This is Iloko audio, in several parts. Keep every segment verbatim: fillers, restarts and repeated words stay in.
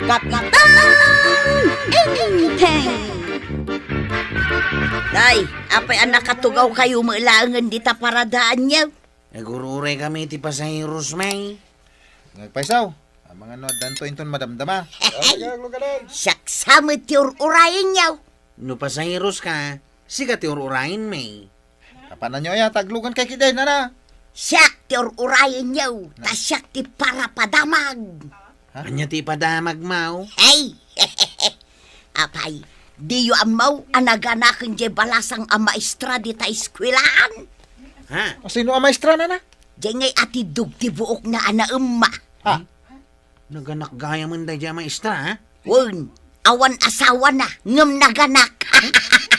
Kapitan Enteng! Day, apay a nakatugaw kayo met laengen dita paradaanyo? Nagur-uray kami ti pasaheros, May. Ngagpaysaw, amangan no addanto inton madamdama. Siak sa met ti ur-urayenyo. No pasaheros ka, sika ti ur-urayen, May. Kapananyo aya, taglugan kay kiday, nana. Siak ti ur-urayenyo, ta siak ti parapadamag. Ha? Ania ti ipadamag, Maw? Hey! Apay, diyo ammo a naganaken jay balasang a maestra dita eskuelaan? Ha? Sino a maestra, nana? Jay ngay atiddog ti buokna a naemma. Ha? Naganak gayamen daydiay a maestra, ha? Wen, awan asawana, ngem naganak.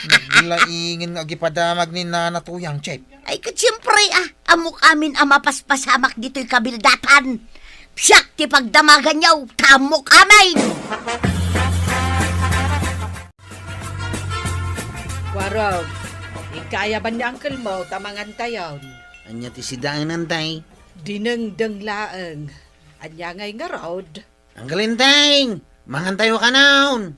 Naglaingen nga agipadamag ni Nana Tuyang, Chep. Ay, ket siempre, ah, ammok amin a mapaspasamak ditoy kabildatan. Siak ti pagdamaganyo, ta ammok amin. Warog, ikayaban ni uncle mo ta mangantayon. Ania ti sidaenan, tay? Dinengdeng laeng. Ania ngay ngarud? Uncle Enteng, mangantayo kanon.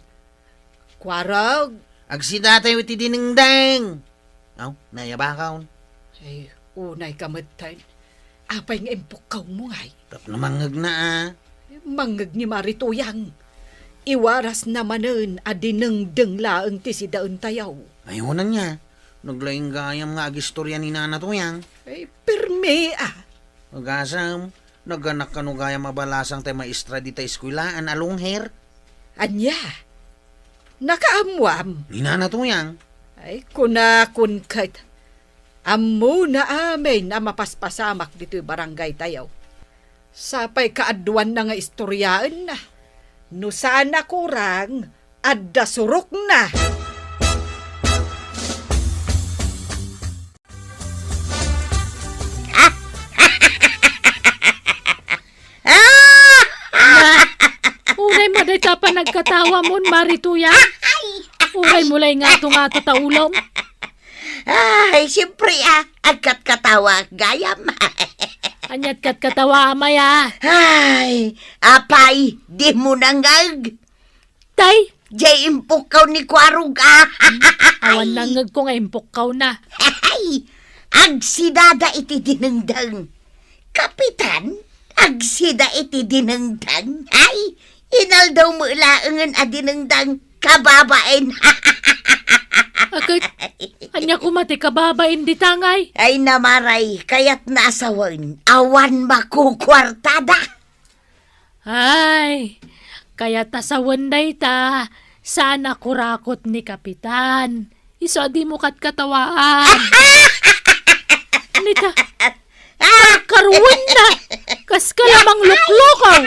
Kuarog? Agsidatayo iti dinengdeng. Aw, nayabakon. Ay, unay ka metten. Apay nga impukkawmo ngay? Tapno mangngegna, a. Mangngeg ni Mari Tuyang. Iwarasna manen a dinengdeng laeng ti sidaentayo. Ay, unay nga. Naglaing gayam nga agistorya ni Nana Tuyang. Ay, permi, a. Agasem, naganak kano gayam a balasang tay maestra dita eskuelaan a lungher? Ania? Nakaammuam? Ni Nana Tuyang. Ay, kunakon ket, ammona amin a mapaspasamak ditoy barangaytayo. Sapay kaaduanna nga istoryaenna. No saan a kurang, adda surokna. Uray mo dayta panagkatawamon, Mari Tuyang? Uray mo lay ngato-ngato ta ulom? Ay, siyempre, ah, agkatkatawa gayam. Ania't katkatawa, Amay, a? Ay, apay, dimo nangngeg? Tay? Jay impukkaw ni Kuarog, a. Awan nangngegko nga impukkawna. Ay, agsidada iti dinengdeng. Kapitan, agsida iti dinengdeng. Ay, inaldaw met laengen a dinengdeng, kababain. Aket, ania koma ti kababain dita ngay? Ay, Maray, kayatna a sawen, awan makukuartada. Ay, kayat a sawen dayta, saan a kurakot ni Kapitan. Isu a dimo katkatawaan. Nita, karuenna, kas ka la mangluklukaw.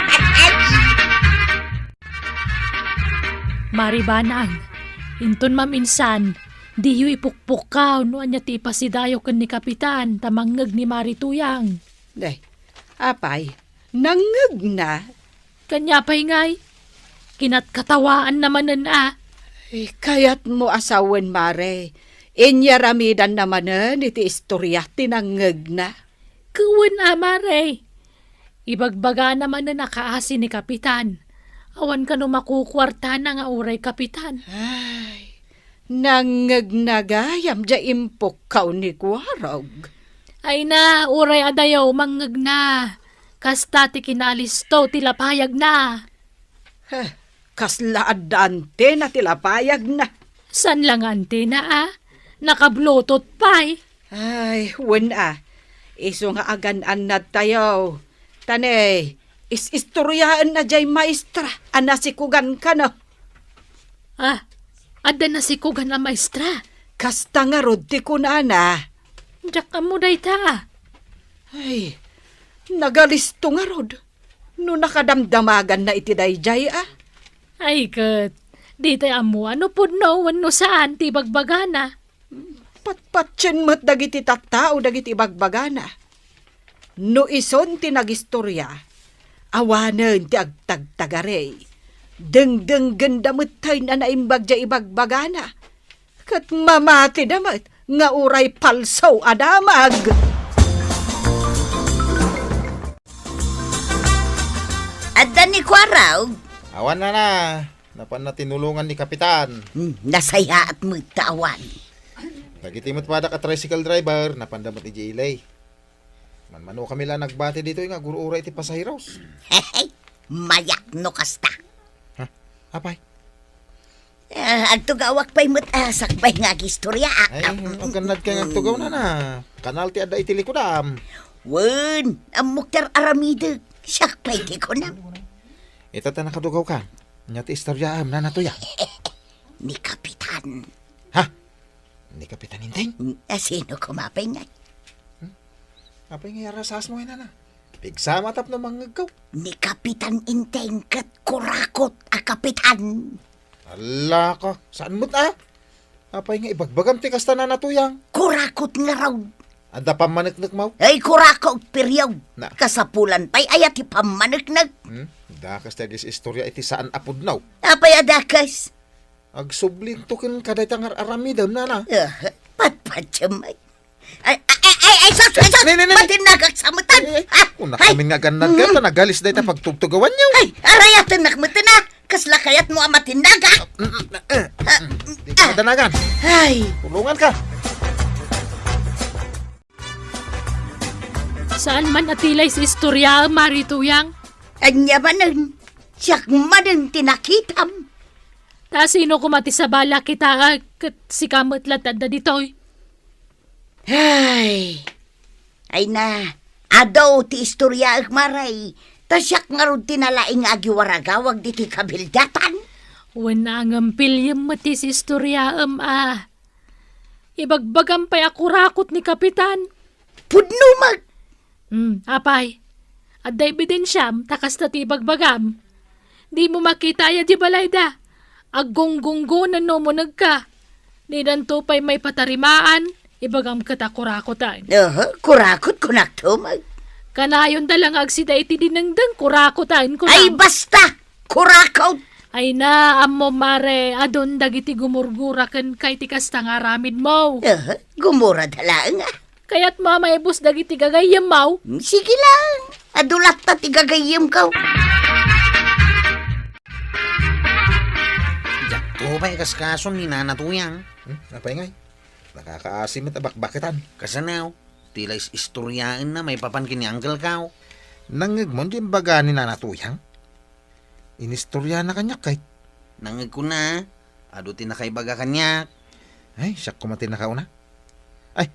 Mari Banang, inton maminsan, diyo ipukpukkaw no ania ti ipasidayo ken ni Kapitan ta mangngeg ni Mari Tuyang. Day, apay, nangngegna? Kaniapay ngay? Kinatkatawaanna manen a. Ay, kayatmo a sawen, Mare. Inyaramidanna manen iti istoria ti nangngegna. Wen a, Mare. Ibagbagana manen a kaasi ni Kapitan. Awan kano makukuartana nga uray Kapitan. Ay, nangngegna gayam jay impukkaw ni Kuarog. Ay na, uray adayo mangngegna. Kasta ti kinalisto ti lapayagna. Heh, kasla adda antena ti lapayagna. Saan la nga antena, a? Naka-Bluetooth pay. Ay, wen a. Isu nga agan-annadtayo. Ta ne, is-istoryaenna jay maestra a nasikugan kano. Ah, adda nasikugan a maestra? Kasta ngarud ti kunana. Diak ammo dayta. Ay, nagalisto ngarud. No nakadamdamaganna iti daydiay a. Ay ket, ditay ammo a no pudno wenno saan ti ibagbagana. Patpatien met dagiti tattao dagiti ibagbagana. No isun ti nagistoria, awanen ti agtagtagari. Dengdenggenda metten a naimbag jay ibagbagana. Ket mamatida met nga uray palso a damag. Adda ni Kuarog, Awan, nana. Napanna tinulongan ni Kapitan. Hmm, nasayaat met ta awan. Dagiti met padak a tricycle driver, napanda met idiay ili. Manmanokami la nagbati ditoy nga agur-uray ti pasaheros. Mayak no kasta. Ha? Apay? Ah, agtugawak pay met a sakbay nga agistorya, ah. Ay, agannad ka nga agtugaw, nana. Kanal ti adda iti likudam. Wen, ammok ti ar-aramidek. Siak pay ti kunam. Ita ta nakadugawka. Ania ti istoryaem, Nana Tuyang? Ni Kapitan. Ha? Ni Kapitan Enteng? Mm, a, sino koma pay ngay? Hmm? Apay nga arasasmo, nana? Pigsama tapno mangngegko. Ni Kapitan Enteng ket kurakot a kapitan. Ala ka, saan met a? Apay nga ibagbagam ti kasta, Nana Tuyang? Kurakot ngarud. Adda pammaneknekmo? Ay, kurakot, period. Na. Kasapulan pay aya ti pammaneknek? Hmm? Dakas ti agistorya iti saan a pudno. Apay a dakas? Agsublinto kenka dayta nga ar-aramidem, nana. Ah, patpatiem ay. Ay, ay, ay, ay, ay, sus, ay, sus! Ne, ne, ne, ne. Matinnagak sa metan. Ay, ay, ah, kunak ay. Amin nga agannad ka, mm, ta nagalis dayta pagtugtugawanyo. Ay, arayatennak metan, ah. Kasla kayatmo a matinnagak? Mm, mm, eh, ah, mm, di ka madanagan. Ay. Tulungan ka. Saan man a tilay si istorya, Mari Tuyang? Ania manen? Siak manen ti nakitam. Ta sino koma ti sabali a kitaek ket sika met la ti adda ditoy? Ay. Ay na, adu ti istoryaek, Mari. Ta siak ngarud ti nalaing nga agiwaragawag ditoy kabildatan. Wen a ngem piliem met ti istoryaem a. Ibagbagam pay a kurakot ni Kapitan. Pudno met. Hmm, apay. Adda ebidensiam ta kasta ti ibagbagam. Dimo makita aya di balayda. Aggunggunggona no umunegka. Dinanto pay maipatarimaan, ibagam ket a kurakotan. Oho, kurakot kunakto met. Kanayonda la nga agsida iti dinengdeng, kurakotan kunam. Ay, basta! Kurakot! Ay na, ammo, Mari, adun dagiti gumurgura kenka iti kasta nga aramidmo. Aha, gumurada laeng, ah. Kayatmo a maibus dagiti gagayyemmo? Hmm, sige lang. Adu latta ti gagayyemko. Diakto pay kaskason ni Nana Tuyang. Hmm, apay ngay? Nakakaasi met a bakbaketan. Kasano? Ti la is-istoryaenna maipapan ken ni Uncle Kao. Nangngegmo ti imbaga ni Nana Tuyang? Inistoryana kaniak, kayat. Nangngegkona, adu ti nakaibaga kaniak. Ay, siak koma ti nakauna. Ay,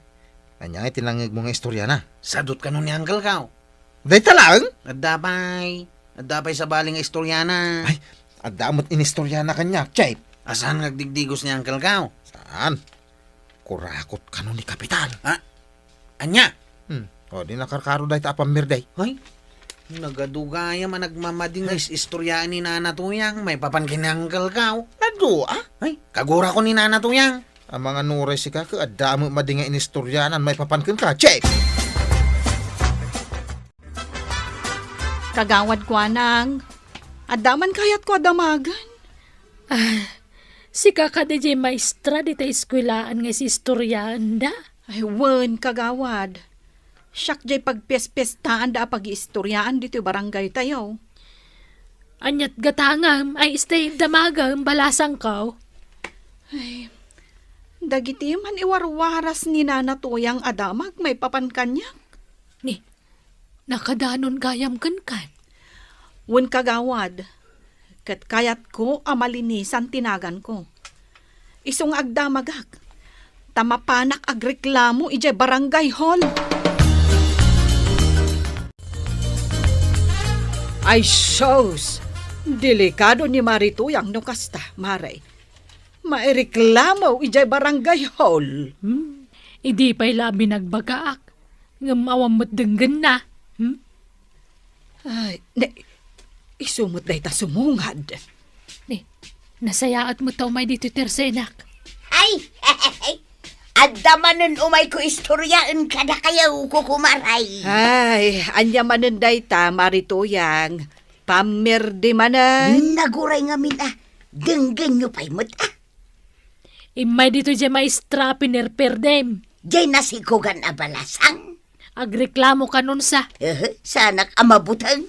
ania ngay ti nangngegmo nga istoryana? Sadot kano ni Uncle Kao. Dayta laeng? Adda pay. Adda pay sabali nga istoryana. Ay, adda met inistoryana kaniak, Chef. A, saan nga agdigdigos ni Uncle Kao? Saan? Kurakot kano ni Kapitan. Ah, ania? Hmm. O, di nakarkaro dayta a pammirdi. Ay, nagadu gayam a nagmamadi nga is-istoryaen ni Nana Tuyang maipapan ken ni Uncle Kao. Adu, ah? Ay, kagurako ni Nana Tuyang. Amangan uray sika ket adda met madi nga inistoryaan maipapan kenka, Chef! Kagawad Kuanang, adda man kayatko a damagen? Ah, sika kadi diay maestra dita eskuelaan nga isistoryaenda? Ay, wen, kagawad. Siak diay pagpiespestaanda a pagiistoryaan ditoy barangaytayo. Aniat gatangem, ay, stay, damagem, balasangko. Ay, dagiti man iwarwaras ni Nana Tuyang a damag maipapan kaniak. Ni, nakadanon gayam kenkan? Wen, kagawad, ket kayatko a malinisan ti naganko. Isu nga agdamagak, ta mapanak agreklamo idiay barangay hall. Ay sus! Delikado ni Mari Tuyang no kasta, Mari. Maireklamo idiay barangay hall. Hmm, idi pay la a binagbagaak. Ngem awan met denggenna. Hmm? Ay, ne, isu met dayta sumungad. Ni, nasayaat met ta umay ditoy tersenak. Ay, adda manen umayko istoryaen kadakayo, kukumaray. Ay, ania manen dayta, Mari Tuyang? Pammirdi manen. Naguray ngamin, ah. Denggenyo pay met, ah. Immay ditoy diay maestra a pinerperdem. Diay nasikogan a balasang. Agreklamo kanon sa. Ehe, saanak a mabuteng.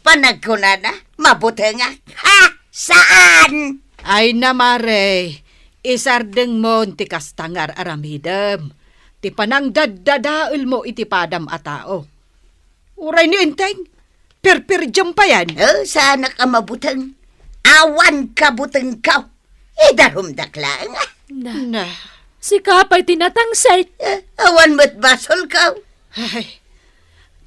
Panagkunana, mabutengak. Saan? Ay na, Mare, isardengmon ti kasta nga ar-aramidem, ti panangdaddadaelmo iti padam a tao. Uray ni Enteng, pirpirdiam payen. Oh, saanak a mabuteng. Awan kabutengko. Idarumdak laeng, ah. Na, Na. Sika pay ti natangsit. Eh, awan met basolko. Ay,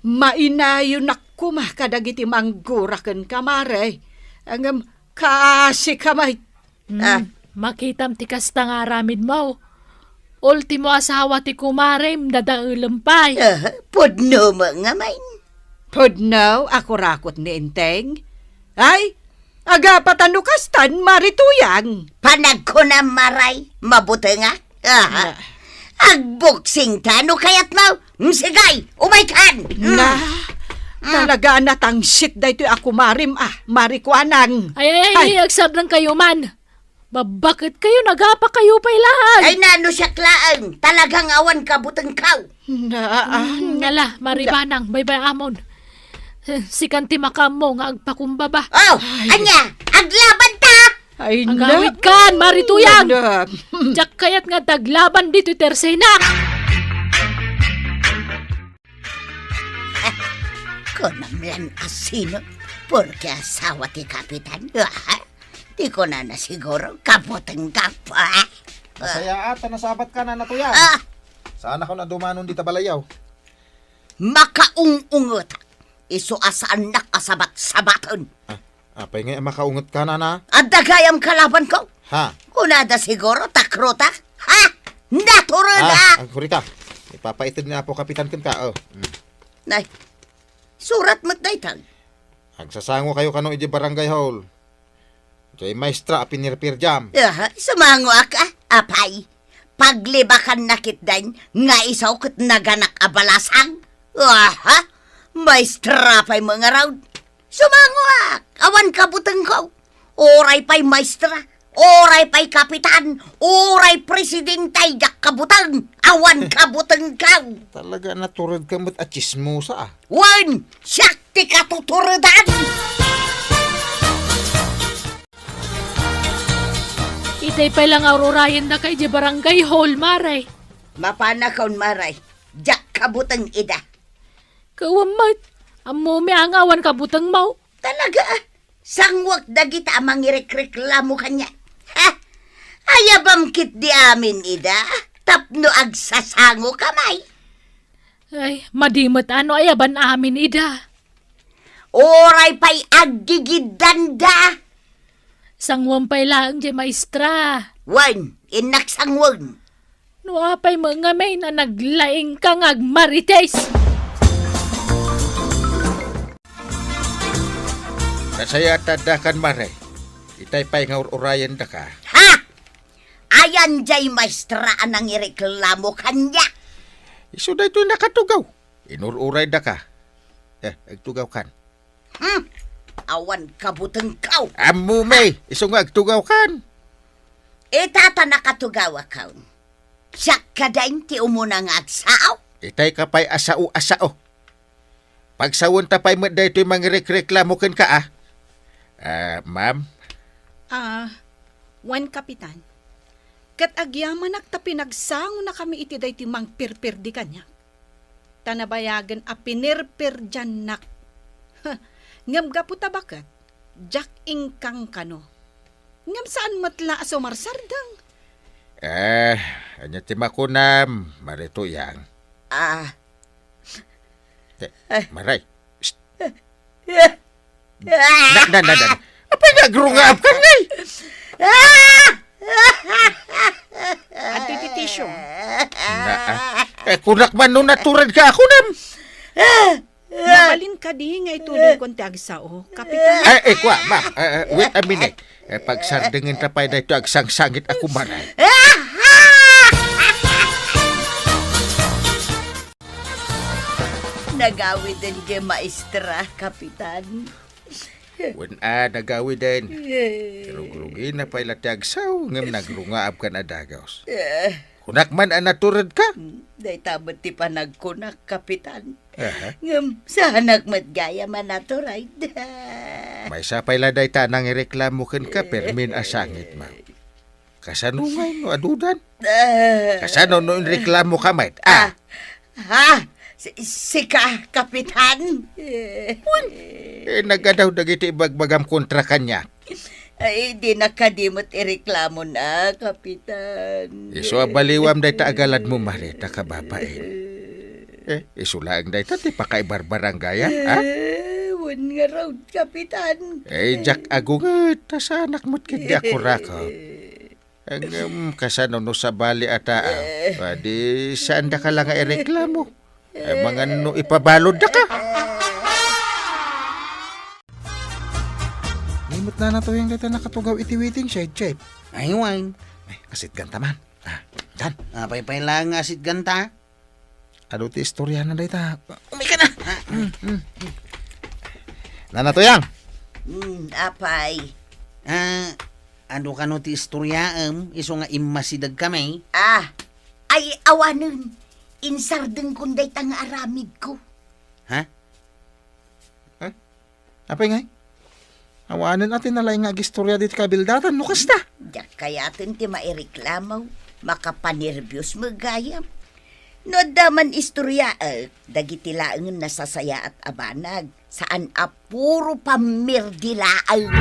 mainayonak koma kadagiti manggura kenka, Mare. Ngem kaasika met. Hmm, Ah. makitam ti kasta nga aramidmo. Ultimo asawa ti kumarem, dadaelem pay. Ah, pudno mo ngamin. Pudno a kurakot ni Enteng? Ay, agapatan no kastan, Mare Tuyang. Panagkunam, Mare, mabutengak. Aha. Na. Agboksingta no kayatmo. Mm, sige, umaykan. Mm. Na, Mm. talaga a natangsit daytoy a kumarem, ah, Mare Kuanang. Ay, ay, ay, Ay. ay, agsardengkayo man. Babbaketkayo, nagapakayo pay laeng. Ay, nano siak laeng. Talagang awan kabutengko. Na, ah, Mm, nala, Mare Na. Banang, baybay-amon. Sikan ti makaammo nga agpakumbaba. Oh, Ay. ania? Aglabanta! Ay, na. Agawidkan, Mare Tuyang! Na. Diak kayat nga taglaban ditoy tersenak. Kunam lan a sino, porke asawa ti kapitan. Ah, ti kunana siguro, kabutengko. Ah. Nasayaat a nasabatka, Nana Tuyang. Ah. Saanakon a dumanon dita balayyo. Makaung-ungetak. Isu a saannak a sabat-sabaten. Ah, apay ngay a makaungetka, Nana? Adda gayam kalabanko. Ha? Kunada siguro, takrotak. Ha? Natured, Ah, ah! agkurika. Ipapaited ni Apo Kapitan kenka, oh. Mm. Nay, surat met daytan. Agsasangokayo kano idiay barangay hall. Jay maestra a pinirpirdiam. Aha, sumangoak, ah, apay. Paglibakanna ketdin nga isu ket naganak a balasang. Aha, maestra pay mangarud. Sumangoak, awan kabutengko. Uray pay maestra, uray pay kapitan, uray presidente, diak kabuteng. Awan kabutengko. Talaga natured ka met a tsismosa, ah. Wen, siak ti katuturedan! Itay pay la nga ur-urayendaka idiay barangay hall, Mare. Mapanakon, Mare. Diak kabuteng ida. Kawan met, ammomi a nga awan kabutengmo. Talaga, ah. Sangoek dagita a mangirekreklamo kaniak. Ha? Ayabam ketdi amin ida, tapno agsasangoka, May. Ay, madi met a no ayaban amin ida. Uray pay aggigiddanda. Sangoem pay laeng jay maestra. Wen, innak sangoen. No apay met ngamin a naglaingka nga agmarites. Nasayaat ta addakan, Mare. Itay pay nga ur-urayendaka. Ha? Ayan jay maestra a nangireklamo kaniak. Isu daytoy nakatugaw. Inur-uraydaka. Eh, agtugawkan. Hmm, awan kabutengko. Ammomi, isu nga agtugawkan. Ita ta nakatugawakon. Siak kadin ti umuna nga agsao. Itay ka pay a sao a sao. Pagsawen ta pay met daytoy mangirekreklamo kenka, ah. Ah, ma'am? Ah, wen, Kapitan. Ket agyamanak ta pinagsangonakami iti daytoy mangpirpirdi kaniak. Ta nabayagen a pinirpirdiannak. Ngem gapu ta baket, diak ingkankano. Ngem saan met la a sumarsardeng. Eh, ania ti makunam, Mare Tuyang? Ah. Eh, Eh. Maray. Psst. Eh. Na, na, na, na. Apay nga agrungaap ka, ngay? Adtoy ti tissue. Na, ah. Eh, kunak man no natured ka, kunam. Mabalin kadi nga ituloykon ti agsao, Kapitan? Ay, eh, kwa, ma'am. Eh, eh, wait a minute. Eh, pagsardengen ta pay daytoy agsangsangit a kumaray. Nagawiden jay maestra, Kapitan. Wen a, nagawiden. Eh. Rugrugina pay la ti agsao, ngem nagrungaab kan a dagus. Eh. Kunak man a natured ka? Hmm, dayta met ti panagkunak, Kapitan. Aha. Ngem, saanak met gayam a natured. Maysa pay la dayta a nangireklamo kenka, permin a sangitmo. Kasano ngay no adudan? Ah. Kasano no inreklamoka met? Ah. Ah. Ha? Si-, sika, Kapitan? Wen, eh, nagadaw dagiti ibagbagam kontra kaniak. Ay, di na kadi met ireklamona, Kapitan. Isu a baliwam dayta agaladmo, Mare, ta kababain. Eh, isu laeng dayta ti pakaibarbarangayam, ha? Eh, wen ngarud, Kapitan. Eh, diak agunget, ta saanak met ketdi a kurakot. Ngem, kasano no sabali a taaw? Eh. Adi, saandaka la nga ireklamo. Eh, mangan no ipabaloddaka. Ni met Nana Toyang dayta nakatugaw iti waiting shed, Chef. Ay, wen. Ay, asitganta man. Ah, dian. Apay pay laeng nga asitganta? Adu ti istoriana dayta. Umay ka na. Mm, mm. Nana Toyang. Mm, apay. Ah, adu kano ti istoriaem, isu nga immasidegkami? Ah, ay awanen. Insardengkon dayta nga aramidko. Ha? Eh? Apay ngay? Awanen a ti nalaing nga agistoria diti kabildatan, no kasta? Diak kayaten ti maireklamo, makapanerbios met gayam. No adda man istoriaek, dagiti laengen nasasayaat a banag, saan a puro pammirdi laeng.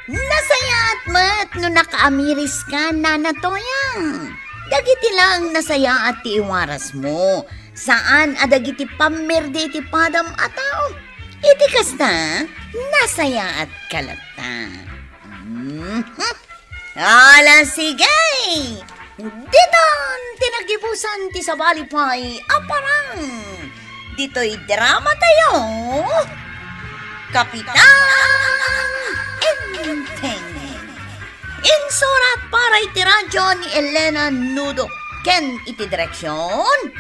Nasayaat met no nakaamiriska, Nana Toyang. Dagiti laeng nasayaat ti iwarasmo. Saan a dagiti pammirdi iti padam a tao. Iti kasta, nasayaatka latta. Mhm. Ala, sige! Ditan ti nagibusan ti sabali pay a parang. Ditoy drama tayo, Kapitan Enteng. Insurat para iti radyo ni Elena Nudo ken iti direksyon,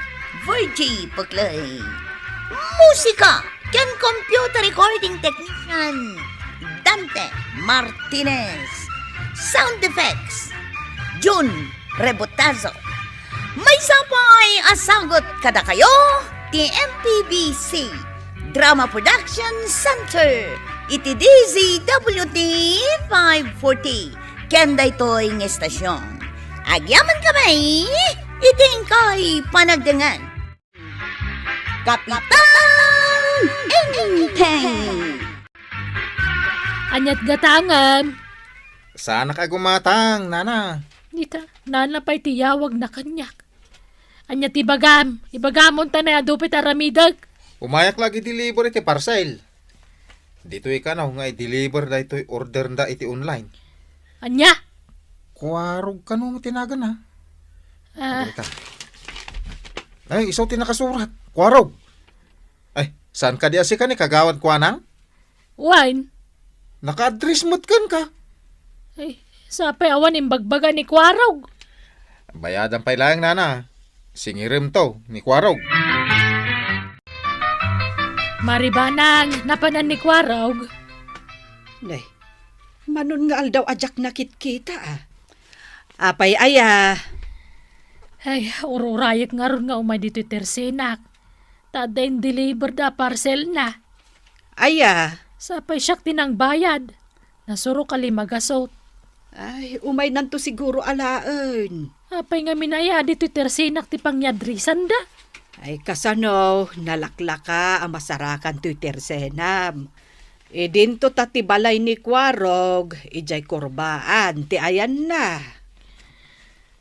Virgie Peclay. Musika ken computer recording technician, Dante Martinez. Sound effects, Jun Rebotazo. Maysa pay a sagut kadakayo ti M P B C Drama Production Center iti D Z W T five forty ken daytoy nga estasyon. Agyamankami iti inkay panagdengngeg. Kapitan Enteng. Ania't gatangem? Saanak a gumatang, Nana. Dita, Nana pay ti iyawagna kaniak. Ania ti ibagam? Ibagam unta nay adu pay ti aramidek. Umayak la agi-deliver iti parcel. Ditoy kano nga i-deliver daytoy orderda iti online. Ania? Kuarog kano ti naganna? Ah. Dita. Ay, isu ti nakasurat. Kuarog. Ay, saan kadi a sika ni Kagawad Kuanang? Wen. Naka-address met kenka. Ay, sapay awan imbagbaga ni Kuarog. Bayadan pay laeng, Nana. Singirem to ni Kuarog. Maribanang, napanan ni Kuarog. Nay, manon nga aldaw a diak nakitkita, a. Apay aya? Ay, ururayek ngarud nga umay ditoy tersenak. Ta adda in-deliver da a parcel na. Aya? Sapay siak ti nangbayad. Nasurok a lima gasut. Ay, umaynanto siguro alaen. Apay ngamin aya ditoy tersenak ti pangyadrisanda? Ay, kasano, nalaklaka a masarakan toy tersenam. Idinto ta ti balay ni Kuarog, idiay kurbaan ti ayanna.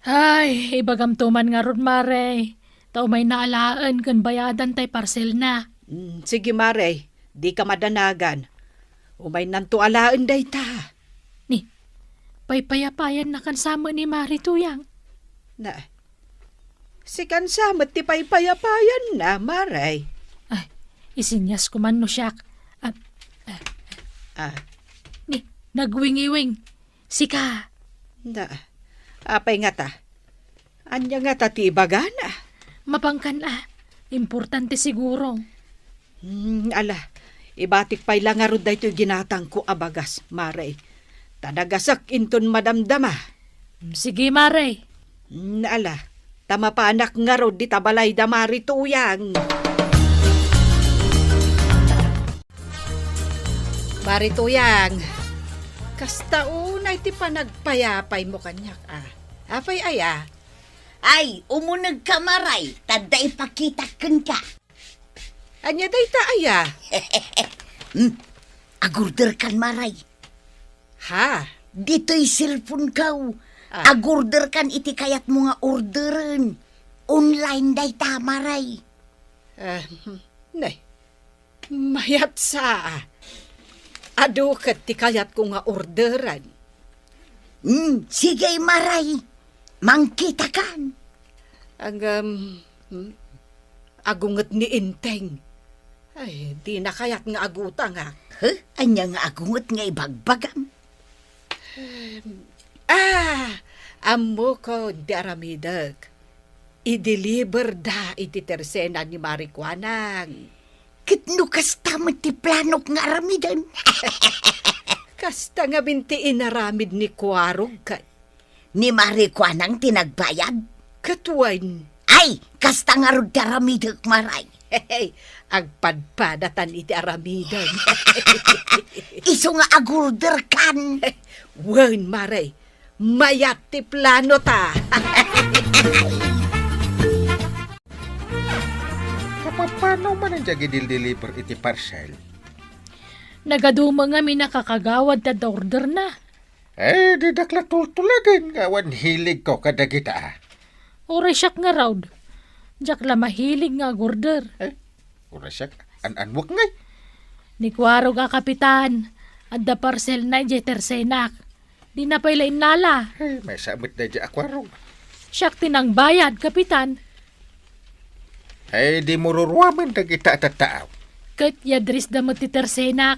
Ay, ibagamto man ngarud, Mare. Ta umayna alaen ken bayadan tay parcelna. Mm, sige, Mare. Dika madanagan. Umaynanto alaen dayta. Ni, paypayapayannakan sa met ni Mare Tuyang. Na, sikan sa met ti paypayapayanna, Mare. Ay, isinyasko man no siak. Ah, ah, Ah, ni, nagwingiwing. Sika. Da, apay ngata? Ania ngata ti ibagana? Mapangkan a. Importante siguro. Hmm, ala, ibatik pay la ngarud daytoy ginatangko a bagas, Mare. Ta nagasek inton madamdama. Sige, Mare. Hmm, ala, ta mapanak ngarud dita balay da Mare Tuyang. Pare Tuyang, kasta unay ti panagpayapaymo kaniak, a. Apay aya? Ay, umunegka, Maray, ta adda ipakitak kenka. Ania dayta aya? Hmm, agorderkan, Maray. Ha? Ditoy cellphone-ko. Ah. Agorderkan iti kayatmo nga orderen. Online dayta, Maray. Ah, nay. Mayat sa. Adu ket ti kayatko nga orderen. Hmm, sige, Maray. Mangkitakan. Agam, hmm, agunget ni Enteng. Ay, dina kayat nga agutangak. Huh? Ania nga agunget nga ibagbagam? Ah, ammokon ti aramidek. I-deliver da iti tersena ni Mari Kuanang. Ket no kasta met ti planok nga aramiden? Kasta ngamin ti inaramid ni Kuarog ket. Ni Mari Kuanang ti nagbayad? Ket wen. Ay, kasta ngarud ti aramidek, Maray. Hey, agpadpadatan iti aramidem. Isu nga agorderkan. Wen, Maray. Mayat ti plano ta. Kapapano man diay agdildiliber iti parcel? Nagadu met ngamin a kakagawad ti adda orderna. Eh, didak la tultuladen nga awan hiligko kadagita, a. Uray siak ngarud, diak la mahilig nga agorder. Eh, uray siak, an-anwek ngay. Ni Kuarog a kapitan, adda parcelna idiay tersenak. Dina pay la innala. Eh, maysa met daydiay a Kuarog. Siak ti nangbayad, kapitan. Eh, di mururuamen dagita a tattao. Ket i-addressda met ti tersenak.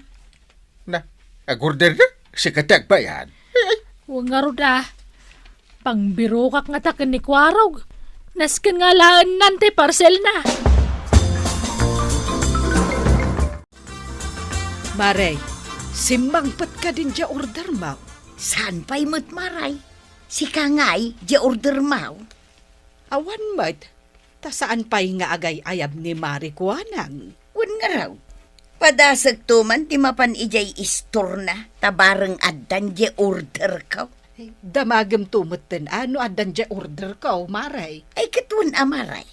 Na, agorderda? Sika ti agbayad? Ay, ay. Wen ngarud a. Pangbirokak ngata ken ni Kuarog. Nasken nga alaennan ti parcelna. Maray, simmangpetka diay ordermo? Saan pay met, Maray? Sika ngay diay ordermo? Awan met. Ta saan pay nga agay-ayab ni Mari Kuanang? Wen ngarud, padasekto man ti mapan idiay istorna ta bareng addan diay orderko. Ay, damagemto metten a no addan diay orderko, Maray. Ay, ket wen a, Maray.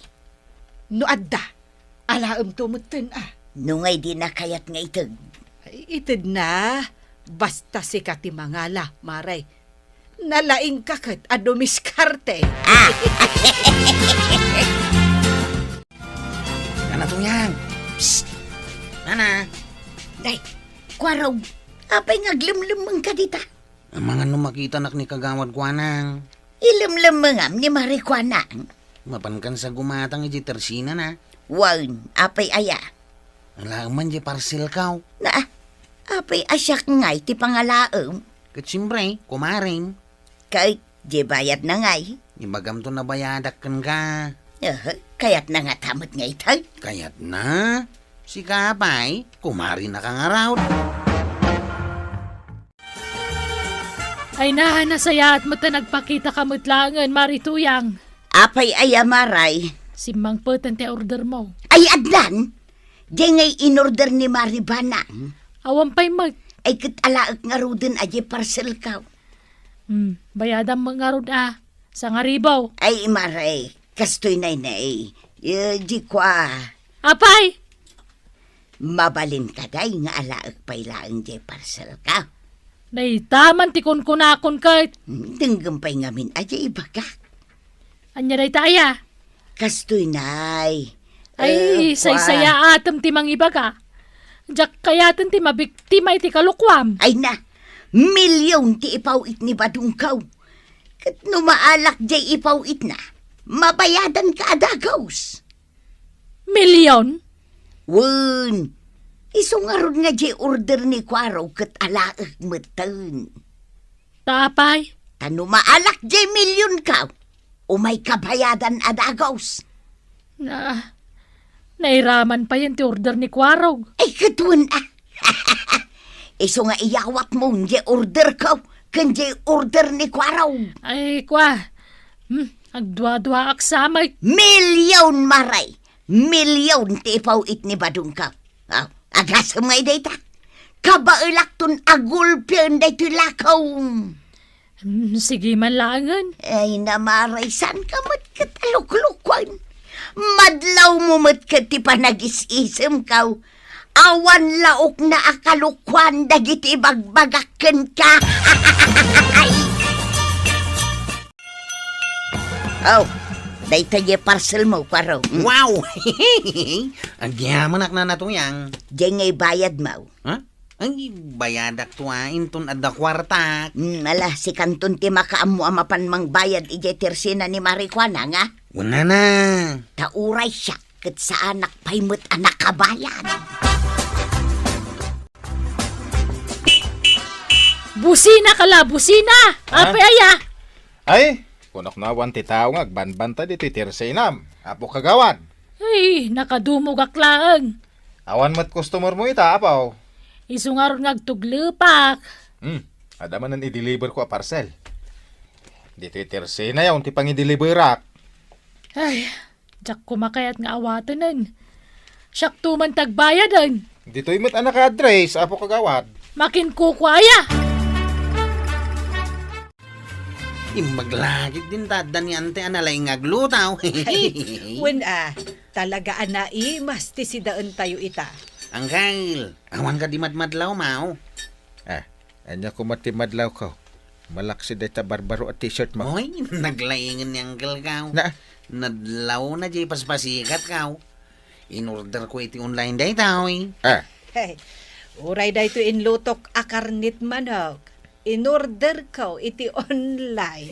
No adda, alaemto metten a. No ngay dina kayat nga ited? Ay, itedna. Basta sika ti mangala, Maray. Nalaingka ket a dumiskarte. Ah! Nana Tuyang! Psst! Nana! Day, Kuarog, apay nga aglemlemmengka dita? Amangan no makitanak ni Kagawad Kuanang. Ilemlemmengam ni Mari Kuanang? Mapankan sa gumatang iti tersenana. Wen, apay aya? Alaem man diay parcelko. Na, apay a siak ngay ti pangalaem? Ket siempre, kumarim. Ket diay bayadna ngay? Ibagamto nabayadak kenka. Eh, kayatna ngata met ngay tay? Kayatna? Sika pay, kumarinaka ngarud. Ay na, nasayaat met ta nagpakitaka met laengen, Mari Tuyang. Apay aya, Maray? Simmangpeten ti ordermo. Ay, addan? Diay ngay inorder ni Mari Banang? Awan pay met. Ay, ket alaek ngaruden a diay parcelko. Hmm, bayadam met ngarud a. Sangaribaw. Ay, Maray, kastoy nay nay. Eh, di kua. Apay? Mabalin kadi nga alaek pay laeng diay parcelko? Dayta man ti kunkunakon ket. Hmm, denggem pay ngamin a diay ibagak. Ania dayta aya? Kastoy nay. Ay, eh, kua. Saysayaatem ti mangibaga. Diak kayaten ti mabiktima iti kalokuam. Ay na, milyon ti ipaw-it ni badongko. Ket no maalak diay ipaw-itna, mabayadanka a dagus. Milyon? Wen, isu ngarud nga diay order ni Kuaro ket alaek metten. Ta apay? Ta no maalak diay milyonko, umayka bayadan a dagus. Na, nairaman payen ti order ni Kuarog. Ay, ket wen a. Isu nga iyawatmo diay orderko ken diay order ni Kuarog. Ay, kua. Hmm, agduaduaak sa met. Milyon, Maray! Milyon ti ipaw-it ni badongko. Oh, agasem ngay dayta. kabaelakton a gulpien daytoy lakaw. Hmm, sige man laengen. Ay, namaray, saan ka met ket a luklukuan? Madlaw mo met ket ti panagis-isemkaw. Awan laokna a kalukuan dagiti ibagbagak kenka. Oh, dayta diay parcel mo, Kuarog. Mm. Wow! Agyamanak, Nana Tuyang. Diay ngay bayad mo. Ha? Ay, bayadak to, ah, inton adda kuartak. Mm, ala, sikanton ti makaammo a mapan mangbayad idiay tersena ni Mari Kuanang, a? Kunana. Ta uray siak, ket saanak pay met a nakabayad. Busina ka la, busina! Ha? Apay aya? Ay, kunak no awan ti tao nga agbanbanta ditoy tersenam, Apo Kagawad. Ay, nakadumogak laeng. Awan met customer mo ita, Apo. Isu ngarud nga agtuglepak. Hmm, adda manen i-deliver ko a parcel. Ditoy tersena yaw ti pangideliverak. Ay, diak koma kayat nga awatenen. Siakto man ti agbayaden. Ditoy met a naka-address, Apo Kagawad. Makinkukua aya. Imbag la ketdin ta adda ni Ante a nalaing nga aglutaw. Ay, wen a, talaga a naimas ti sidaentayo ita. Angkel, awan kadi madmadlawmo? Ah, ania koma ti madlawko? Malaksid dayta barbaro a t-shirt mo. Oy, naglaingen ni Angkel kaw. Na? Nadlawna diay paspasikat kaw. Inorderko iti online daytoy. Ah. Hey, uray daytoy inlutok a karnet manok. Inorderko iti online.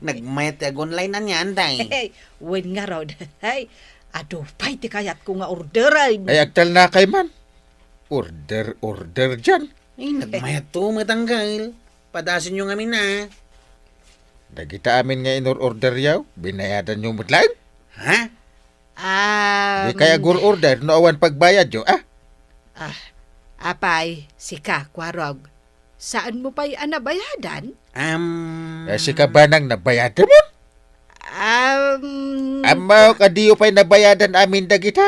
Nagmayat ti ag-online anian, day? Hey, wen ngarud. Hey, adu pay ti kayatko nga orderen. Ay, agtalnakay man. Order, order dian. Ay, nagmayatto met, Angkel. Padasenyo ngamin, a. Dagita amin nga inor-orderyo, binayadanyo met laeng? Ha? Um, Di kay agur-order no awan pagbayadyo, a? Ah, apay, sika, Kuarog. Saanmo pay a nabayadan? Um, Eh, sika banang nabayadamon? Um, Ammo, kadiyo pay nabayadan amin dagita.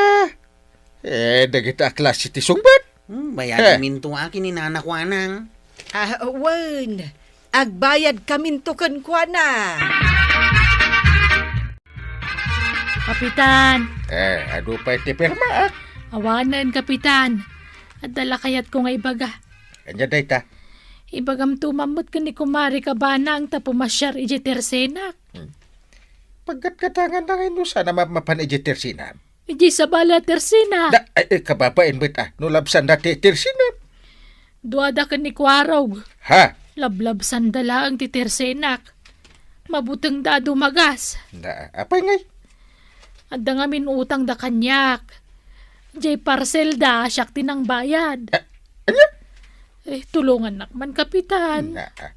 Eh, dagita a klase ti sungbat. Hmm, bayadkaminto a ken ni Nana Kuanang. Ah, wen. Agbayadkaminto kenkuana. Kapitan. Eh, adu pay ti pirmaak? Awanen, Kapitan. Adda la kayatko nga ibaga. Ania dayta? Ibagamto man met ken ni Kumare Kabanang ta pumasiar idiay tersenak. Hmm. Paggatgatangan na ngay no saan a mapmapan idiay tersenam? Idiay sabali a tersena. Da, ay, ay, kababain met, a, no labsanda ti tersena. Duada ken ni Kuarog. Ha? Lablabsanda laeng ti tersenak. Mabutengda a dumagas. Da, apay ngay? Adda ngamin utangda kaniak. Jay parselda, siak ti nangbayad. A, ania? Eh, tulongannak man, Kapitan. Na, a.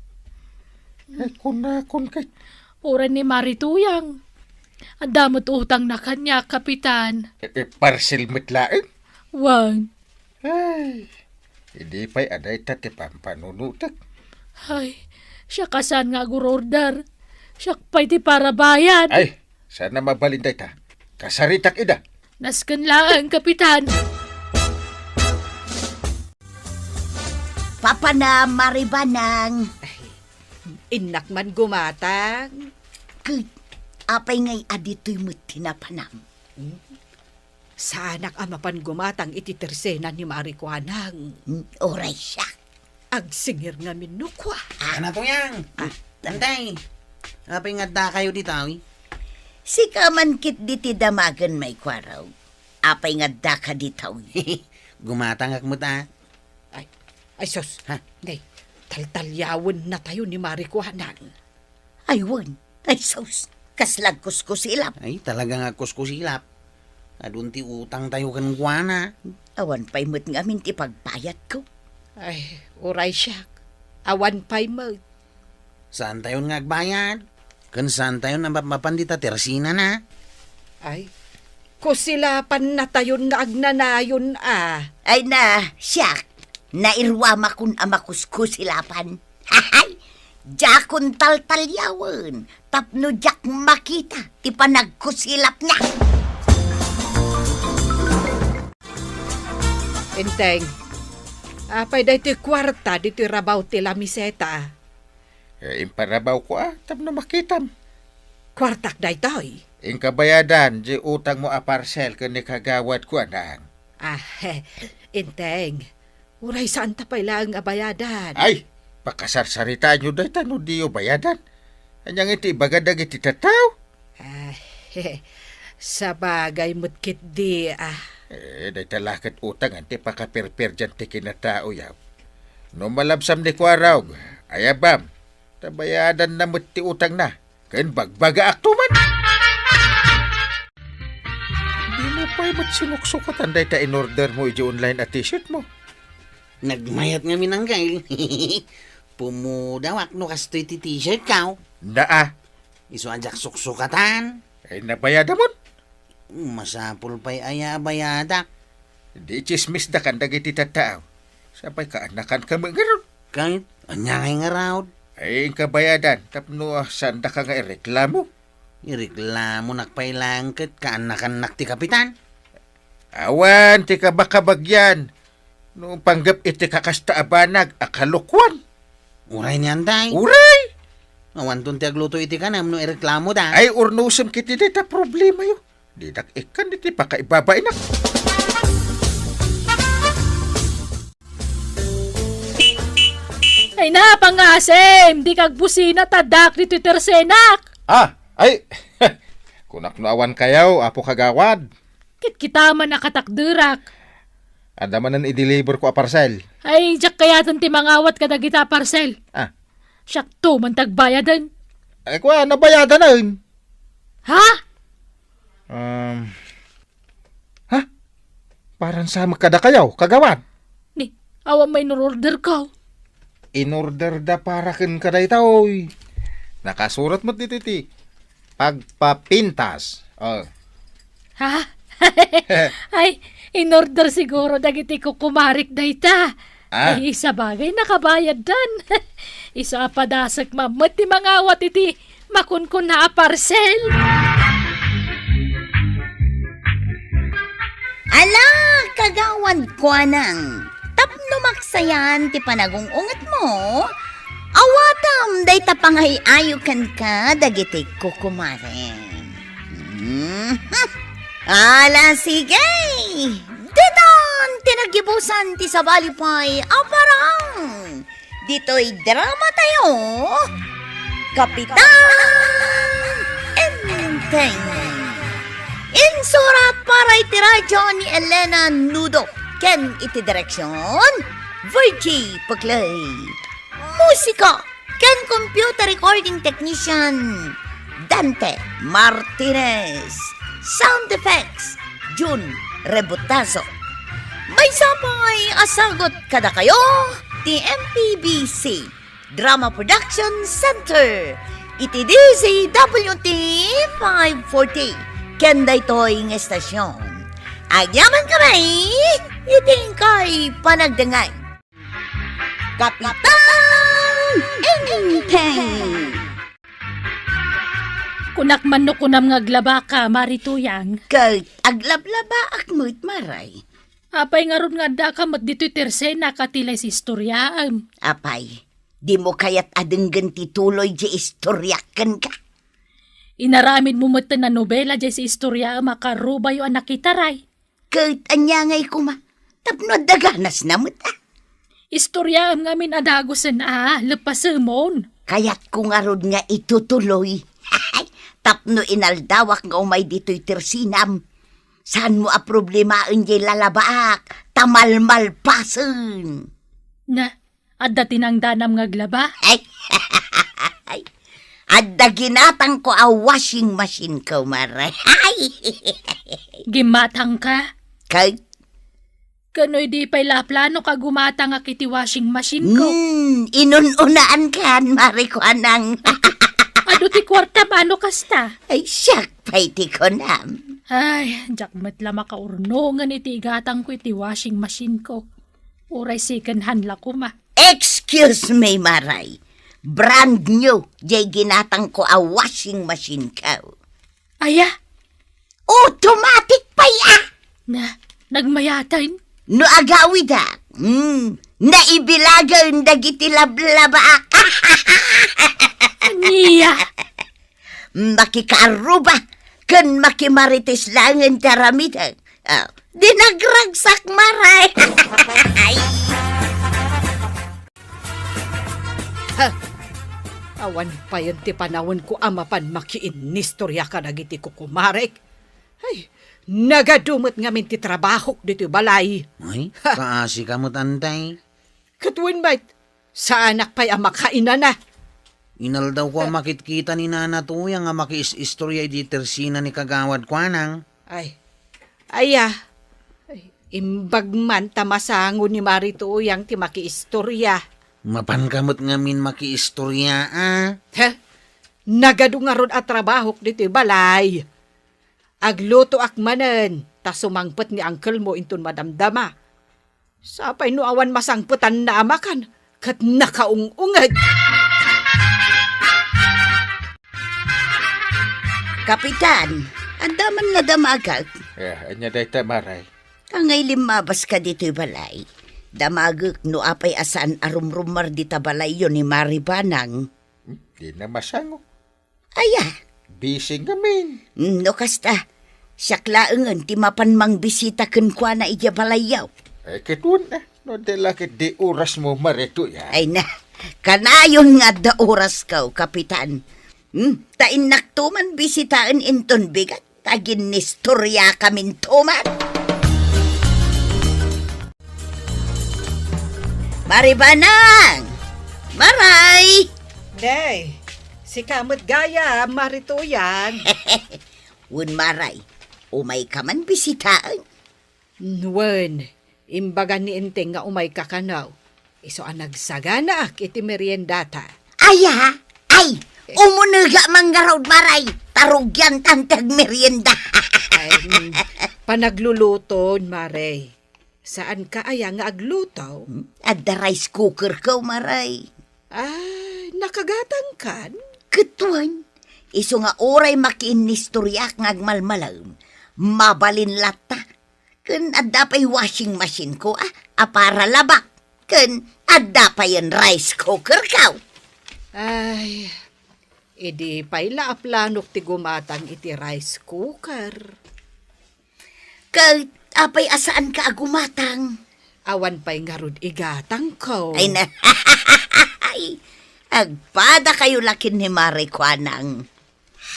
Ay, kunakon kay Uray ni Mari Tuyang. Adda met utangna kaniak, Kapitan. E, e, parcel met laeng? Wen. Ay, idi pay a dayta ti pampanunotek. Ay, siak a saan nga agurorder. Siak pay ti parabayad. Ay, saan a mabalin dayta. Kasaritak ida. Nasken laeng, Kapitan. Papanam, Mari Banang. Ay, innak man gumatang. Ket, apay ngay a ditoy met ti napanam? Hmm? Saanak a mapan gumatang iti tersena ni Mari Kuanang. Hmm, uray siak. Agsingir ngamin no kua. Ana, Tuyang. Ah. Antay. Apay nga addakayo ditoy? Sika man ketdi ti damagen, May Kuarog. Apay nga addaka ditoy? Gumatangak met, a. Ay, ay, sus. Ha? Nay, taltaliawennatayo ni Mari Kuanang. Ay, wen. Ay, sus. Kasla agkuskusilap. Ay, talaga nga agkuskusilap. Adun ti utangtayo kenkuana. Awan pay met ngamin ti pagbayadko. Ay, uray siak. Awan pay met. Saantayon nga agbayad? Ken saantayon a mapmapan dita tersenana? Ay, kusilapannatayon nga agnanayon a. Ay na, siak, nairuamakon a makuskusilapan. Hay! Diakon taltaliawen tapno diak makita ti panagkusilapna. Enteng, Apay daytoy kuarta ditoy rabaw ti lamiseta? Eh, imparabawko a, tapno makitam. Kuartak daytoy. Inka bayadan, di utangmo a parcel ken ni kagawad ko, anang. Ah, Enteng. Uray saan ta pay laeng a bayadan. Ay, pakasarsaritaanyo dayta no diyo bayadan. Ania ngay ti ibaga dagiti tattao? Ah, sabagay met ketdi, ah. Eh, dayta la ket utangan ti pakaperperdian ti kinataoyo. No malabsam ni Kuarog, ayabam, ta bayadanna met ti utangna, ken bagbagaakto man. Dimo pay met sinuksukatan dayta in-order mo iti online a t-shirt mo. Nagmayat ngamin, Angkel. Pumudawak no kastoy ti t-shirt ko. Naa. Isu a diak suksukatan. Ay, nabayadamon? Masapul pay aya a bayadak. Di tsismisdakan dagiti tattao. Sapay kaanakan kami ngarud. Ket ania ngay ngarud? Ay, inka bayadan, tapno, ah, saandaka nga ireklamo. Ireklamonak pay laeng ket kaanakannak ti kapitan. Awan ti kabakabagyan. No panggep iti kakasta a banag a kalokuan. Uray ni Anday. Uray! Awanton ti agluto iti kanam no ireklamo da. Ay, urnosem kiti dayta problemayo. Didak ikkan iti pakaibabainak. Ay na, pangasem, di kagbusina ta addaak ditoy tersenak. Ah, ay, kunak no awan kayaw, Apo Kagawad. Ket kita man a katakderak. Adda manen i-deliver ko a parcel. Ay, diak kayaten ti mangawat kadagita a parcel. Ah. Siakto man ti agbayaden. Ay, kua, nabayadanen. Ha? Um, ha? Parang sa kadakayaw, Kagawad. Ni, awan may in-order ko. In-order da para ken kadayta, oy. Nakasurat met ditoy ti pagpapintas. Oh. Ha? Ay, in-order siguro dagiti kukumarik dayta. Ah. Ay, sabagay, nakabayaddan. Isu a padasek met ti mangawat iti makunkuna a parcel. Ala, kagawad ko, anang, tapno maksayan ti panagung-ungetmo, awatem dayta pangay-ayo kenka dagiti kukumaren. Mhm. Ala, sige! Ditan ti naggibusan ti sabali pay a parang ditoy drama tayo, Kapitan Enteng. Insurat para iti radyo ni Elena Nudo ken iti direksyon, Virgie Puclay. Musika ken computer recording technician, Dante Martinez. Sound effects, Jun Rebutazo. Maysa pay a sagut kadakayo ti M P B C Drama Production Center iti D Z W T five forty ken daytoy nga estasyon. Agyamankami iti inkay panagdengngeg. Kapitan Enteng. Kunak man no kunam nga aglabaka, Mari Tuyang. Ket aglablabaak met, Maray. Apay ngarud nga addaka met ditoy tersenak a ti la isistoriaem? Apay, dimo kayat a denggen ti tuloy diay istoriak kenka? Inaramidmo metten a nobela diay istoriaem a karubayo a nakitaray. Ket ania ngay koma, tapno adda ganasna met, a? Istoriaem ngamin a dagusen a, lepasemon. Kayatko ngarud nga itutuloy. Tapno inaldawak nga umay ditoy tersenam, saanmo a problemaen diay lalabaak, ta malmalpasen. Na, adda ti nangdanam nga aglaba? Ay, adda ginatangko a washing machine ko, Mare. Ay! Gimatangka? Kay? Kano idi pay la planok a gumatangak iti washing machine ko? Hmm, inun-unaankan, Mare, kuanang. Adu ti kuartam, ano kasta? Ay, siak pay ti kunam. Ay, diak met la makaurnongen iti igatangko iti washing machine ko. Uray second hand la koma. Excuse me, Maray. Brand new diay ginatangko a washing machine ko. Aya? Automatic pay a! Na, nagmayaten? No agawidak, Mm, naibilagen dagiti lablaba. Ania? Makikaarruba ken makimarites laengen ti aramidek. Ah, di nagragsak, Maray. Ay. Ha! Awan payen ti panawenko a mapan makiinnistoria kadagiti kukumarek. Ay, nagadu met ngamin ti trabahok ditoy balay. Ay, ha! Kaasi ka met, antay. Ket wen met, saanak pay a makainana. Inaldawko a makitkita ni Nana Tuyang a makiis-istoria idi tersina ni Kagawad Kuanang. Ay, aya. Ay, imbag man ta masango ni Mari Tuyang ti makiistoria. Mapanka met ngamin makiistoria, a? He? Nagadu ngarud a trabahok ditoy balay. Aglutoak manen, ta sumangpet ni angkelmo inton madamdama. Sapay no awan masangpetanna a makan, ket nakaung-unged. Kapitan, adda man nga damagek? Eh, ania dayta, Maray? Angay limmabaska ditoy balay. Damagek no apay a saan a rumrummar dita balayyo ni Mari Banang. Hmm, di na masango. Aya? Busy ngamin. Mm, no kasta, siak laengen ti mapan mangbisita kenkuana idiay balayyo. Eh, ket wen, eh, no adda la ket di orasmo, Mari Tuyang. Ay na, kanayon nga adda orasko, Kapitan. Hmm, ta innakto man bisitaen inton bigat, ta aginnistoriakaminto man. Mari Banang! Maray! Nay, sika met gayam, Mari Tuyang. Wen, Maray, umayka man bisitaen? Wen, imbagan ni Enteng nga umayka kano. Isu a nagsaganaak iti meriendata. Aya? Ay, umunega man ngarud, Maray. Ta rugiantan ti agmerienda. Ay, mm, panagluluton, Maray. Saanka aya nga agluto? Hmm? Adda rice cookerko, Maray. Ay, nakagatangkan? Ket wen, isu nga uray makiinnistoriak nga agmalmalem, mabalin latta. Ken adda pay washing machine-ko, a, a para labak. Ken adda payen rice cookerko. Ay, idi pay la a planok ti gumatang iti rice cooker. Ket apay a saanka a gumatang? Awan pay ngarud igatangko. Ay na, ay, agpadakayo la ken ni Mari Kuanang.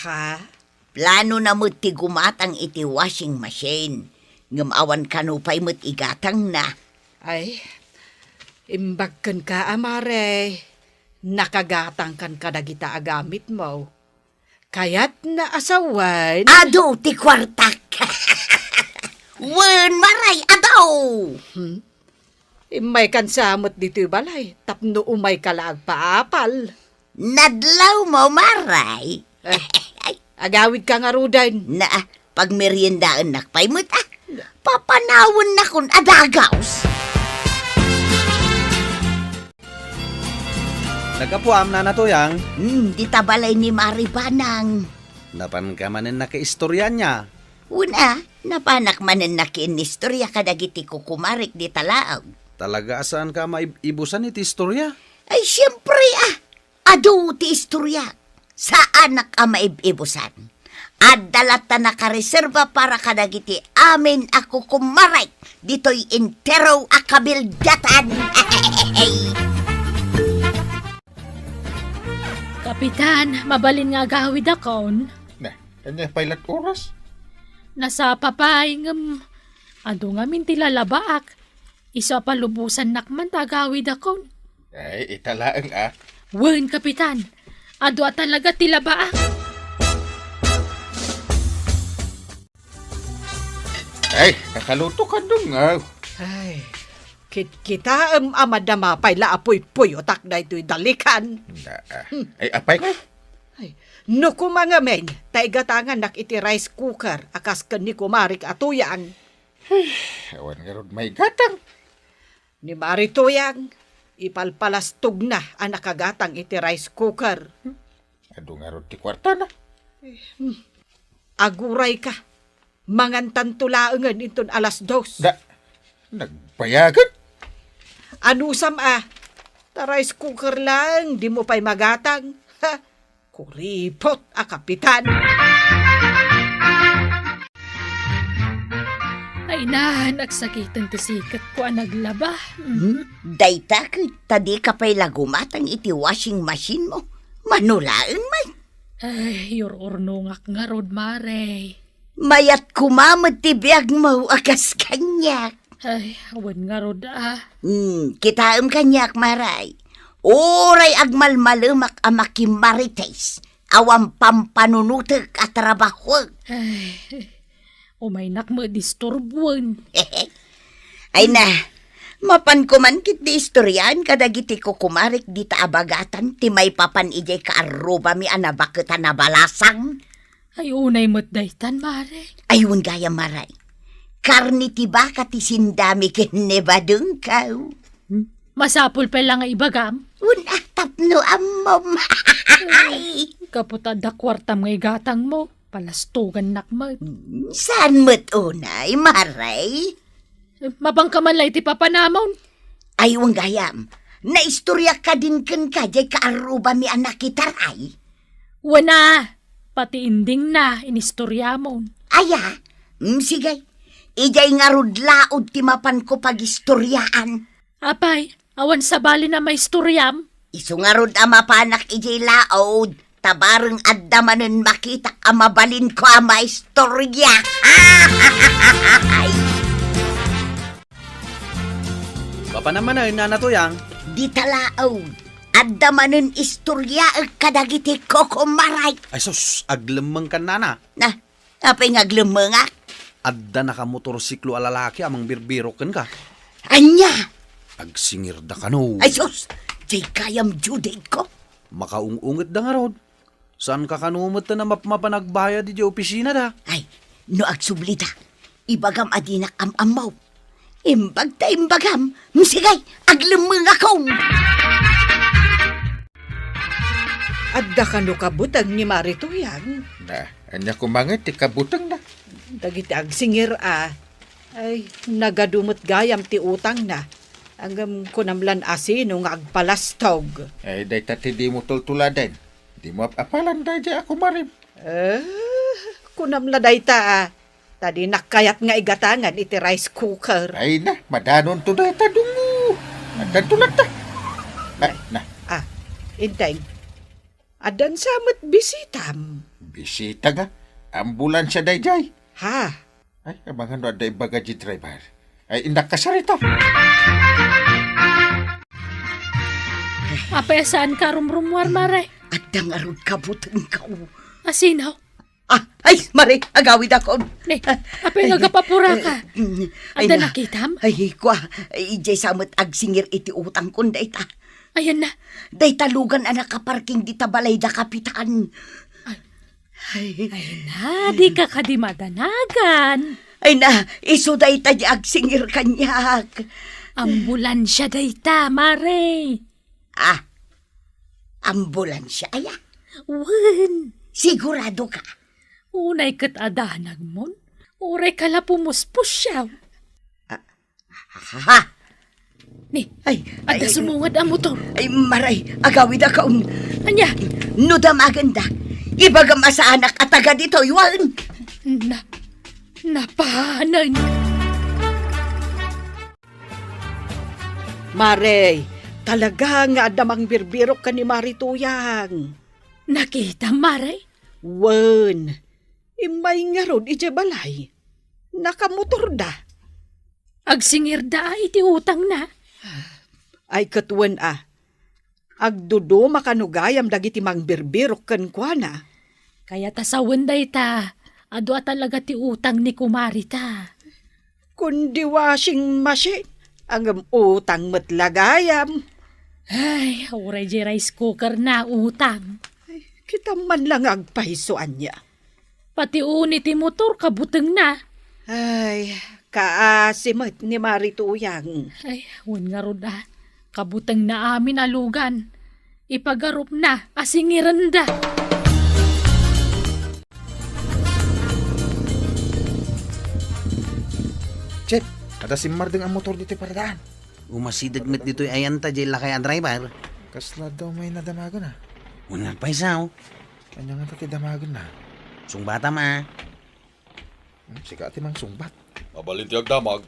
Ha? Planona met ti gumatang iti washing machine, ngem awan kano pay met igatangna. Ay, imbag kenka a, Mare, nakagatangkan kadagita a gamitmo. Kayatna a sawen. Adu ti kuartak. Wen, Maray, adu. Hmm? Immaykan sa met ditoy balay tapno umayka la agpaapal. Nadlawmo, Maray. Eh, agawidka ngaruden. Na, pagmeriendaennak pay met, a. Papanawennakon a dagaws. Naggapuam, Nana Tuyang? Hmm, dita balay ni Mari Banang. Napanka manen nakaistorya ania? Wen a, napanak manen nakiinnistorya kadagiti kukumarek dita laeng. Talaga a saanka a maib-ibusan iti istorya? Ay, siempre a! Adu ti istorya. Saanak a maib-ibusan. Adda latta nakareserba para kadagiti amin a kukumarek ditoy entero a kabildatan. Kapitan, mabalin nga agawidakon? Na, ania pay lat oras? Nasapa pay, ngem adu ngamin ti lalabaak. Isu a palubosannak man ta agawidakon. Ay, ita laeng a. Wen, Kapitan. Adu a talaga ti labaak. Ay, nakaluto ka, Dungaw. Ay, kitkitaem a madama pay la a puypuyotak daytoy dalikan. Na, ah. Hmm. Ay, apay nga? Ay, no kumangamin, ta igatangannak iti rice cooker a kas ken ni kumarik a Tuyang. Ay, awan ngarud maigatang. Ni Mari Tuyang, ipalpalastogna a nakagatang iti rice cooker. Adu ngarud ti kuartana. Hmm. Agurayka. Mangantanto laengen inton alas dos. Da, nagbayagen? Anusam a, ta rice cooker laeng, dimo pay magatang. Ha? Kuripot a kapitan. Ay na, nagsakiten ti siketko a naglaba. Mm. Hmm? Dayta ket ta dika pay la gumatang iti washing machine mo. Mano laeng met. Ay, ur-urnongak ngarud, Mare. Mayat koma met ti biagmo a kas kaniak. Ay, awan ngarud a. Hmm, kitaem kaniak, Mare. Uray agmalmalemak a makimarites, awan pampanunotek a trabahoek. Ay, umaynak met disturbuen. Ay na, mapanko man ketdi istoriaen kadagiti kukumarek dita a bagatan ti maipapan idiay kaarrubami a nabaket a nabalasang. Ay, unay met daytan, Mare. Ay, wen gayam, Mare. Karne ti baka ti sindami ken ni badengko. Hmm? Masapul pay la nga ibagam. Wen a, tapno ammom. Ay, gapu ta adda kuartam nga igatangmo, palastogannak met. Hmm, saan met unay, Mare? Mabangka man la iti papanamon. Ay, wen gayam. Naistoriak kadin kenka diay kaarrubami a nakitaray? Wen a, pati indingna inistoriamon. Aya? Mm, sige. Idiay ngarud laud ti mapanko pagistoriaan. Apay, awan sabali a maistoriam? Isu ngarud a mapanak idiay laud, ta bareng adda manen makitak a mabalinko a maistoria. Papanam manen, Nana Tuyang? Dita laud, adda manen istoriaek kadagiti kukumarek. Ay sus, aglemmengkan, Nana. Na, apay nga aglemmengak? Adda nakamotorsiklo a lalaki a mangbirbirok kenka. Ania? Agsingirda kano. Ay sus, diay gayam due date ko. Makaung-ungetda ngarud. Saanka kano met a mapmapan a agbayad idiay opisinada? Ay, no agsublita, ibagam a dinak am-ammo. Imbag ta imbagam, sige, aglemmengakon. Adda kano kabuteng ni Mari Tuyang? Na, ania koma ngay ti kabutengna? Dagiti agsingir a, ay, nagadu met gayam ti utangna. Ngem kunam lan a sino nga agpalastog. Ay, dayta ti dimo tultuladen. Dimo ap-apalan daydiay a kumarem. Eh, kunam la dayta a, ta dinak kayat nga igatangan iti rice cooker. Ay na, madanonto dayta dungo. Addanto latta. Ah, na. Ah, Enteng. Addan sa met bisitam. Bisita nga? Ambulansia daydiay. Ha? Ay, amangan no adda ibaga di driver. Ay, innak kasarita. Apay, saanka rumrumuar, Mare? Adda ngarud kabutengko. A sino? Ah, ay, Mare, agawidakon. Ne, apay nga agapapuraka? Mm, ay, adda na. Nakitam? Ay, kua, idiay sa met agsingir iti utangkon dayta. Ayan na. Dayta lugan a nakaparking dita balay da kapitan. Ay. Ay. Ay na, dika kadi madanagan. Ay na, isu dayta di agsingir kaniak. Ambulansia dayta, Mare. Ah, ambulansia aya? Wen. Sigurado ka? Unay ket a danagmon. Uray ka la pumuspusiaw. Ah, Ha? Ni, ay, adda ay, sumungad a motor. Ay, Mare, agawidakon. Ania? No damagenda, ibagam a saanak a taga ditoy, wen. Na, napanen. Mare, talaga nga adda mangbirbirok ken ni Mari Tuyang. Nakitam, Mare? Wen. Immay ngarud idiay balay. Nakamotorda. Agsingirda a iti utangna. Ay, ket wen a. Agduduma kano gayam dagiti mangbirbirok kenkuana. Kayat a sawen dayta, adu a talaga ti utang ni kumarita. Kundi washing machine, ngem utang met la gayam. Ay, uray di rice cooker na utang. Ay, kitam man la nga agpayso ania. Pati uni ti motor, kabutengna. Ay, kaasi met ni Mari Tuyang. Ay, wen ngarud a. Kabutengna amin a lugan. Ipagarupna a singirenda. Chet, adda simmardeng a motor ditoy paradaan. Umasideg met ditoy ayanta, jay lakay a driver. Kasla daw may nadamagan, a. Wen nga agpaysa, o. Ania ngata ti damagenna? Sungbatam, a. Hmm, sika ti mangsungbat. Mabalin ti agdamag.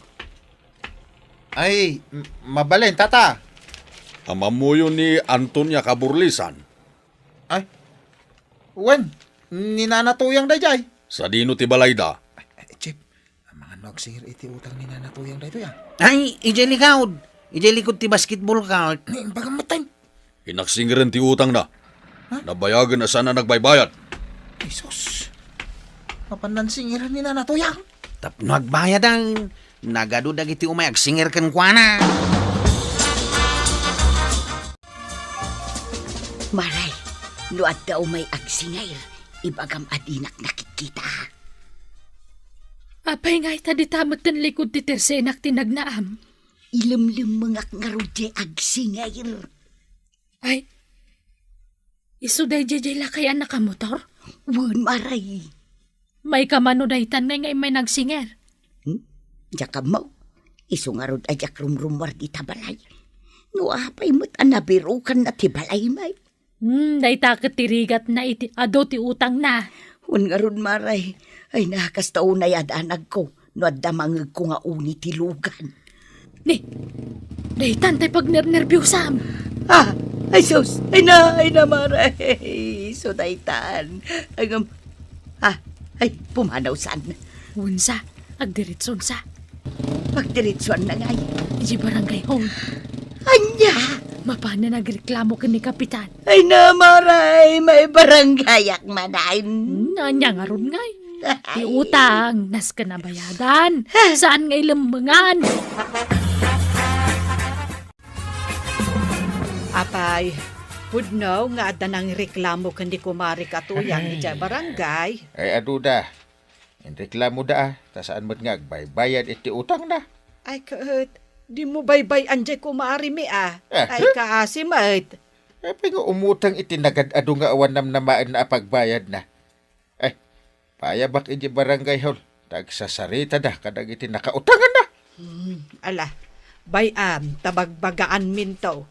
Ay, m-, mabalin, tata. Ammoyo ni Antonia Kaburlisan. Ay, wen, ni Nana Tuyang dayjay. Sadino ti balayda? Ay, ay, Chief, amangan no agsinger iti utang ni Nana Tuyang daytoy, a. Ay, idiay likod. Idiay likod ti basketball court. Ni, imbagam met, tay. Inagsingeren ti utangna. Ha? Nabayagen a saan a nagbaybayad. Jesus! Mapan nagsingeren ni Nana Tuyang. Tapno agbayadan, nagadu dagiti umay agsinger kenkuana. Maray, no adda umay agsinger, ibagam a dinak nakitkita. Apay nga ita dita metten likod ti tersenak ti nagnaam? Ilemlemmengak ngarud jay agsinger. Ay, isu dayjay jay lakay a nakamotor? Wen, Maray. Maika mano daytan ngay nga immay nagsinger? Hmm? Diak ammo. Isu ngarud a diak rumrummuar dita balay. No apay met a nabirukanna ti balay, may. Hmm, dayta ket ti rigatna iti adu ti utangna. Wen ngarud, Maray. Ay, na, kasta unay a danagko no adda mangegko nga uni ti lugan. Ni, daytan tay pagnernerbiosam. Ah, ay sus, ay na, ay na, Maray. Isu daytan. Ay, ngem, ah, ay, pumanaw saan. Wensa, agdiretsonsa. Pagdiretsuanna ngay. Idiay barangay hall. Ania? Mapanen agreklamo ken ni Kapitan. Ay na, Maray, maibaranggayak manen. Hmm, ania ngarud ngay? Ti utang, nasken a bayadan. Saan nga ilemmengan. Apay, pudno nga adda nangreklamo ken ni Kumari Katuyang idiay barangay. Ay, aduda. Inreklamoda, a, ta saan met nga agbaybayad iti utangna. Ay, ket, dimo baybay-an jay kumarimi, a. Ah, Ay, huh? Kaasi met. Apay nga umutang iti nagad-adu nga awan namnamaenna a pagbayadna? Ay, payabak idiay barangay hall, ta agsasaritada kadagiti nakautanganna. Hmm, ala, bay-am, ta bagbagaanminto.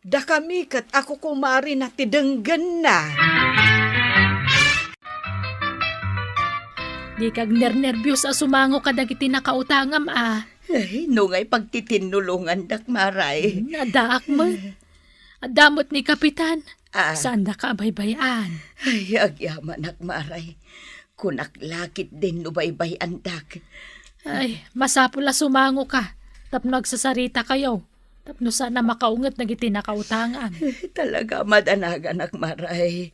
Dakami ket a kukumarina ti denggenna. Dika agnernerbios a sumango kadagiti nakautangam, a. Ay, no ngay pagtitinnulongandak, Maray. Hmm, addaak met. Adda met ni Kapitan. Ah. Saandaka a baybay-an. Ay, agyamanak, Maray. Kunak la ketdin no baybay-andak. Ay, masapul a sumangoka tapno agsasaritakayo. Tapno saan a makaunget dagiti nakautangam. Talaga, madanaganak, Maray.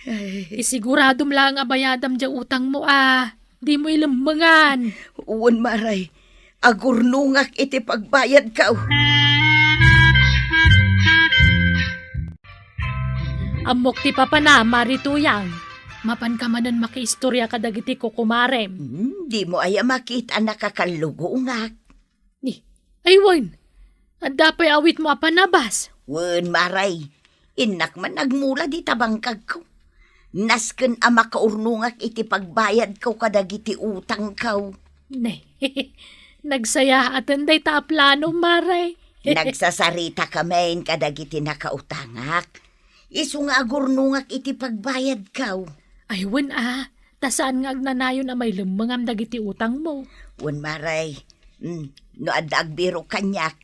Ay. Isiguradom laeng a bayadam diay utangmo a dimo ilemmengan. Wen, Maray. Agurnongak iti pagbayadko. Ammok ti papana, Mari Tuyang. Mapanka manen makiistoria kadagiti kukumarem. Hmm, dimo aya makita a nakakallugongak? Ni, ay wen, adda pay awitmo a panabas? Wen, Maray, innak man agmula dita bangkagko. Nasken a makaurnongak iti pagbayadko kadagiti utangko. Ne, nagsayaaten dayta a plano, Maray. Nagsasaritakamin kadagiti nakautangak. Isu nga agurnongak iti pagbayadko. Ay, wen a, ta saan nga agnanayon a mailemmengam dagiti utangmo. Wen, Maray. Mm, no adda agbirok kaniak,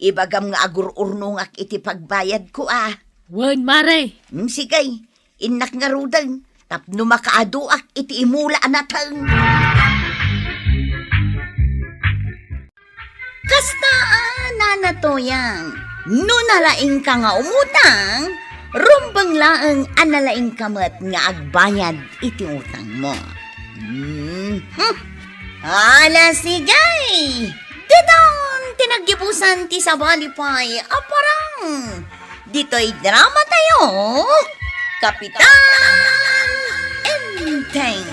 ibagam nga agur-urnongak iti pagbayadko a. Wen, Maray. Mm, sige, innak ngaruden, tapno makaaduak iti imula a nateng. Kasta a, Nana Tuyang, no nalaingka nga umutang, rumbeng laeng a nalaingka met nga agbayad iti utangmo. Hmm. Ala, sige! Ditan ti naggibusan ti sabali pay a parang. Ditoy dramatayo, Kapitan Enteng.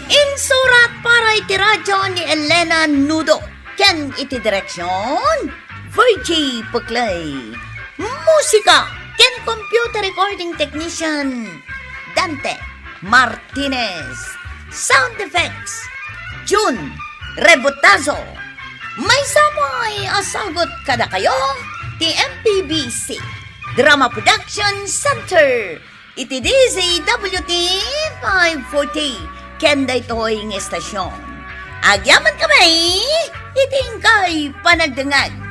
Insurat para iti radyo ni Elena Nudo ken iti direksion, Virgie Puclay. Musika ken computer recording technician, Dante Martinez. Sound effects, Jun Rebotazo. Maysa pay a sagut kadakayo ti M P B C Drama Production Center iti D Z W T five forty ken daytoy nga estasyon. Agyaman kami iti inkay panagdengngeg.